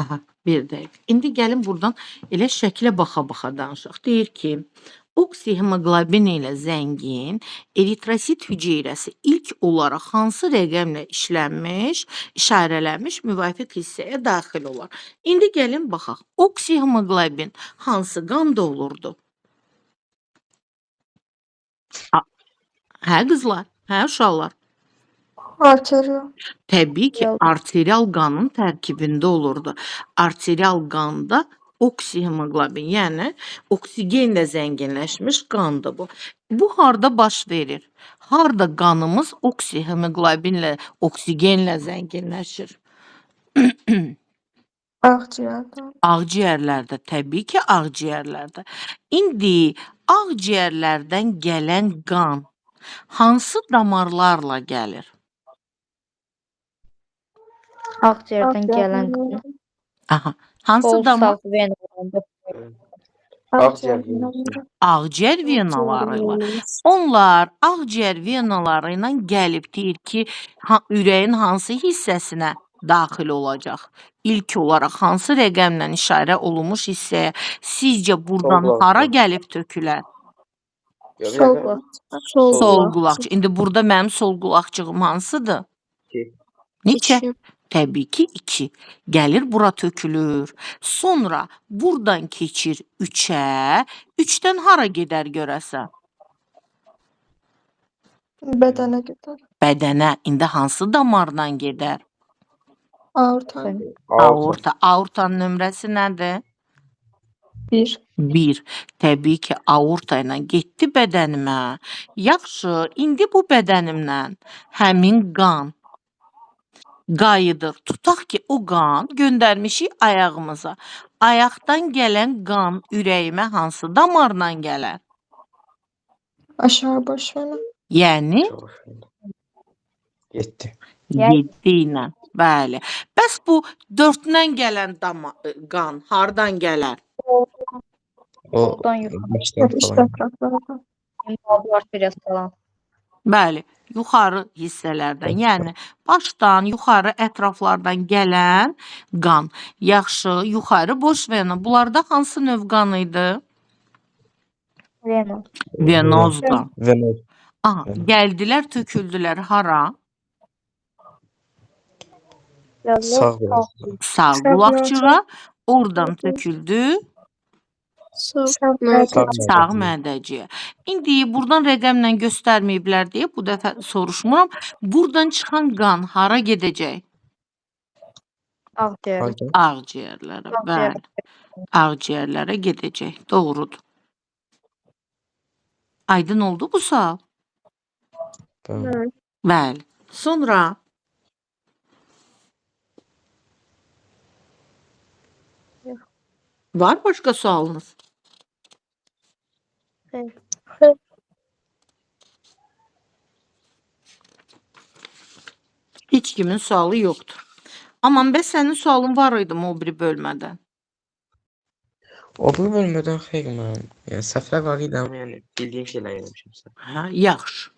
Aha, bir dəqiqə. İndi gəlin buradan elə şəklə baxa-baxa danışaq. Deyir ki, oksihemoqlobin ilə zəngin eritrosit hüceyrəsi ilk olaraq hansı rəqəmlə işlənmiş, işarələnmiş müvafiq hissəyə daxil olar? İndi gəlin baxaq. Oksihemoqlobin hansı qanda olurdu? Hə qızlar, hə uşaqlar? Arterial. Təbii ki, Arterial. arterial qanın tərkibində olurdu. Arterial qanda oksihemoqlobin, yəni oksigenlə zənginləşmiş qandır bu. Bu harda baş verir? Harda qanımız oksihemoqlobinlə, oksigenlə zənginləşir? Ağciyərdə. Ağciyərlərdə, təbii ki, ağciyərlərdə. İndi ağciyərlərdən gələn qan hansı damarlarla gəlir? Ağciyərdən gələn qan. Aha, hansı Sol damar? sağ venalarında. Ağciyər venosu. Ağciyər venaları ilə. Onlar ağciyər venaları ilə gəlib deyir ki, ürəyin hansı hissəsinə daxil olacaq? İlk olaraq hansı rəqəmlə işarə olunmuş hissəyə sizcə buradan Sol hara qulaqcığa. gəlib tökülər? Yox, bir Sol dəqiqə. qulaq. Sol Sol qulaqcıq. qulaqcıq. İndi burada mənim sol qulaqcığım hansıdır? 2. Neçə? İki. Təbii ki, 2. Gəlir bura tökülür. Sonra buradan keçir 3-ə. 3-dən hara gedər görəsən? Bədənə gedər. Bədənə. İndi hansı damardan gedər? Aorta. Aorta. Aorta. Aortanın nömrəsi nədir? 1. 1. Təbii ki, aorta ilə getdi bədənimə. Yaxşı, indi bu bədənimlə həmin qan qayıdır. Tutaq ki, o qan göndərmişik ayağımıza. Ayaqdan gələn qan ürəyimə hansı damarla gələr? Aşağı baş vena. Yəni Çox. 7. 7 ilə. Bəli. Bəs bu 4-dən gələn qan hardan gələr? O Soldan yuxarı. başdan İç falan. yapraklardan. Ümumi arteriyası falan. Bəli, yuxarı hissələrdən, yəni başdan yuxarı ətraflardan gələn qan. Yaxşı, yuxarı boş vena. Bunlarda hansı növ qan idi? Vena. Venoz qan. Venoz. Aha, Venoz. gəldilər, töküldülər hara? Gəldilər Sağ sağ qulaqcığa. Sağ Sağ qulaqcığa. Oradan töküldü Sağ Sağ sağ mədəciyə. mədəciyə. İndi buradan rəqəmlə göstərməyiblər deyə bu dəfə soruşmuram. Buradan çıxan qan hara gedəcək? Ağciyərə. Harda? Ağciyərlərə. Ağciyərə. Bəli. Ağciyərlərə gedəcək. Doğrudur. Aydın oldu bu sual? Bəli. Bəli. Sonra Yox. var başqa sualınız? Xeyr. Xeyr. Heç kimin sualı yoxdur. Aman bəs sənin sualın var idi mı o biri bölmədən? O bu bölmədən xeyr mənim. Yəni səhvlər var idi amma yəni bildiyim şeylər eləmişəm səhv. Hə, yaxşı.